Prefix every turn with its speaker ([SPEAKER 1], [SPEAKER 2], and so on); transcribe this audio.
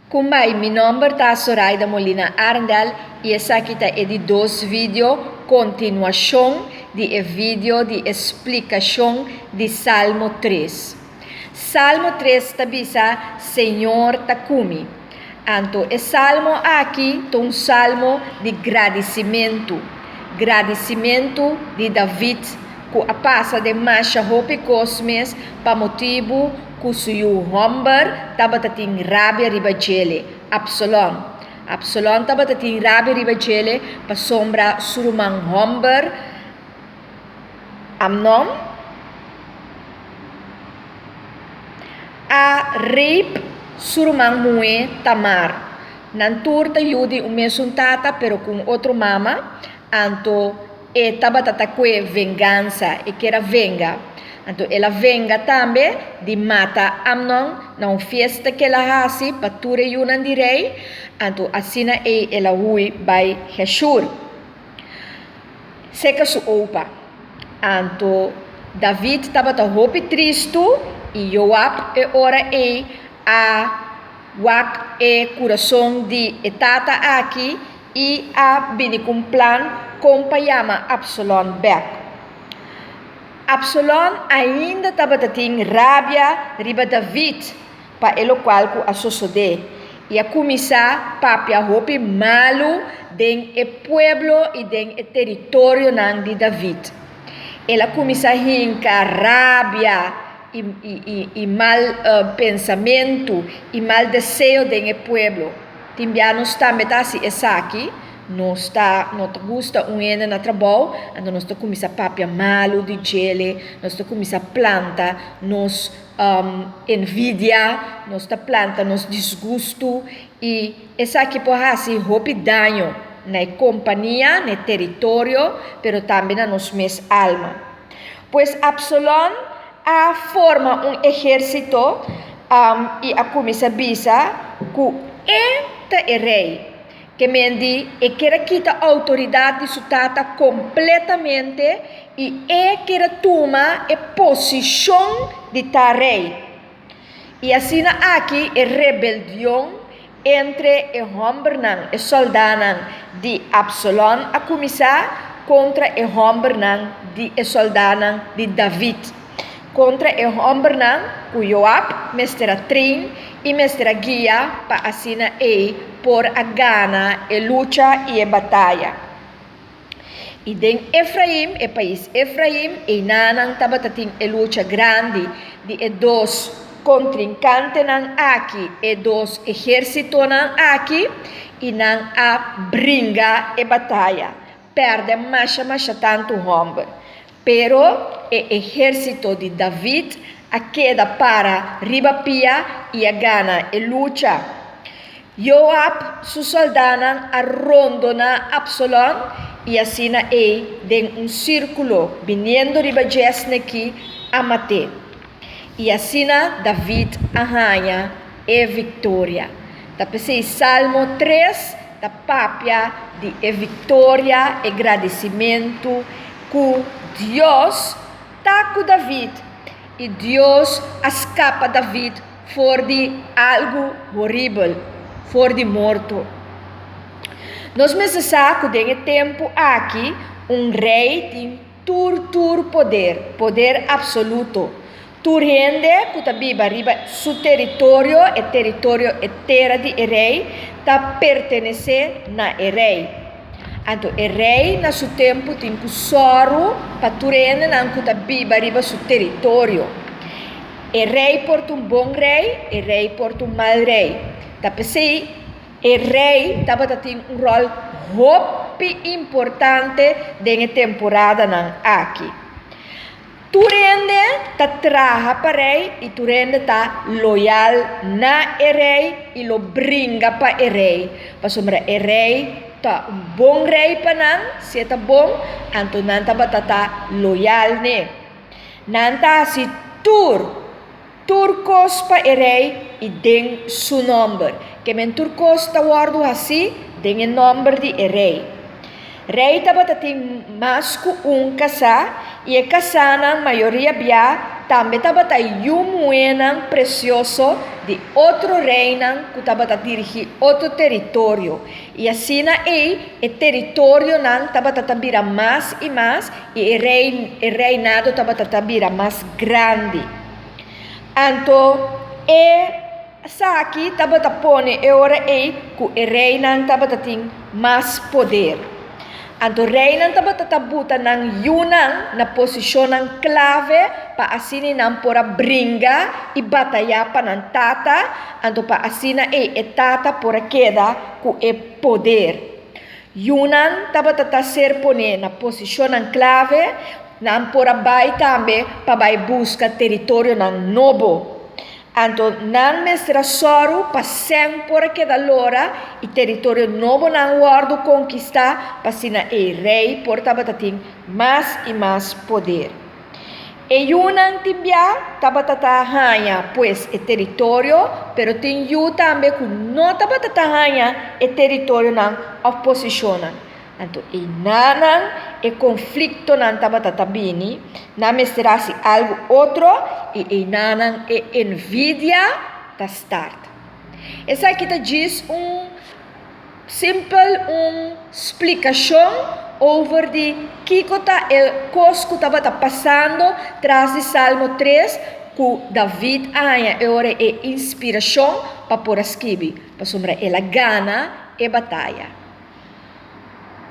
[SPEAKER 1] Kumbai, mi nomber ta Soraida Molina Arendel y esaki ta e di dos video, continuacion di e video di e splicacion di Salmo tres. Salmo tres ta bisa, Señor ta cu mi. Anto e salmo aki ta un salmo di gradicimentu, gradicimentu di David cu a pasa den masha hopi cos mes pa motibu ku su yu hòmber tabata tin rabia riba djele, Absalon. Absalon tabata tin rabia riba djele pasobra su ruman hòmber Amnon a rape su ruman muhé Tamar. Nan tur ta yu di un mesun tata pero ku un otro mama, anto E tabata ta kue vengansa, e kier a venga. Anto el a venga tambe di mata Amnon na un fiesta ku el a hasi pa tur e yunan di rei, anto asina ei el a hui bai Geshur, seka su opa. Anto David tabata hopi tristu, i Joab e ora ei a wak e kurason di e tata aki i a bini ku un plan kon pa yama Absalon bèk. Absalon ainda tabata tin rabia riba David pa e lokual ku a sosodé, i a kuminsá papia hopi malu den e pueblo i den e teritorionan di David. El a kuminsá hinka rabia i mal pensamentu i mal deseo den e pueblo. Tin bia nos tambe ta hasi esaki, nos ta no ta gusta un hende na trabou, anto nos ta kuminsá papia malu di djele, nos ta kuminsá planta nos envidia, nos ta planta nos disgustu i esaki por hasi hopi daño na e kompania, na e teritorio, pero tambe na nos mes alma. Pues Absalon a forma un ehérsito i a kuminsá bisa ku e ta e rei. Ke men di e kier a kita outoridat di su tata kompletamente i e kier a tuma e posishon di ta rei. I asina aki e rebeldion entre e hòmbernan, e sòldánan di Absalon a kuminsá kontra e hòmbernan di e sòldánan di David, kontra e hòmbernan ku Joab mester a train i mester a guia pa asina ei por a gana e lucha i e bataya. I den Efraim, e pais Efraim, einanan tabata tin e lucha grandi di e dos kontrinkantenan aki, e dos ehérsitonan aki, i nan a bringa e bataya, pèrdè masha masha tantu hòmber. Pero e ehérsito di David a keda para riba pia i a gana e lucha. Joab su sòldánan a rondoná Absalon i asina ei den un sírkulo biniendo riba djesnekí a mat'é. I asina David a haña e viktoria. Ta p'esei Salmo tres ta papia di e viktoria, e gradisimentu ku Dios ta ku David i Dios a skapa David for di algu horibel, for di morto. Nos mester sa ku den e tempu aki un rei tin tur tur poder, poder apsoluto. Tur hende ku ta biba riba su teritorio, e teritorio, e tera di e rei, ta pertenesé na e rei. Anto e rei na su tempu tin ku sòru pa tur hendenan ku ta biba riba su teritorio. E rei por ta un bon rei, e rei por ta un mal rei. Ta p'esei e rei tabata tin un ròl hopi importante den e temporadanan aki. Tur hende ta traha pa rei i tur hende ta loyal na e rei i lo bringa pa e rei, pasobra e rei ta un bon rei pa nan, si e ta bon, anto nan tabata ta loyal n'e. Nan ta hasi tur, tur kos pa e rei i den su nòmber. Ke men tur kos ta wòrdu hasí den e nòmber di e rei. Rei tabata tin mas ku un kasá i e kasánan mayoria bia tambe tabata yu muhénan presioso di otro reinan ku tabata dirigí otro teritorio. I asina ei e teritorionan tabata ta bira mas i mas i e rei e reinado tabata ta bira mas grandi. Anto e Esaki tabata pone e ora ei ku e reinan tabata tin mas poder. Anto reinan tabata ta buta nan yunan na posishonnan klave pa asina nan por a bringa i batayá pa nan tata, anto pa asina ei e tata por a keda ku e poder. Yunan tabata ta ser poné na posishonnan klave, nan por a bai tambe pa bai buska teritorionan nobo. Anto nan mester a sòru pa sèn por a keda lora i teritorio nobonan wòrdu konkistá pa asina e rei por tabata tin mas i mas poder. E yunan tin bia tabata ta haña pues e teritorio, pero tin yu tambe ku no tabata ta haña e teritorionan òf posishonnan. Anto einanan e konfliktonan tabata ta bini, nan mester hasi algu otro i einanan e envidia ta start. Esaki ta djis un simpel un splikashon over di kiko ta e kos ku tabata pasando tras di Salmo tres ku David a haña e ora e inspirashon pa por a skibi, pasobra el a gana e bataya.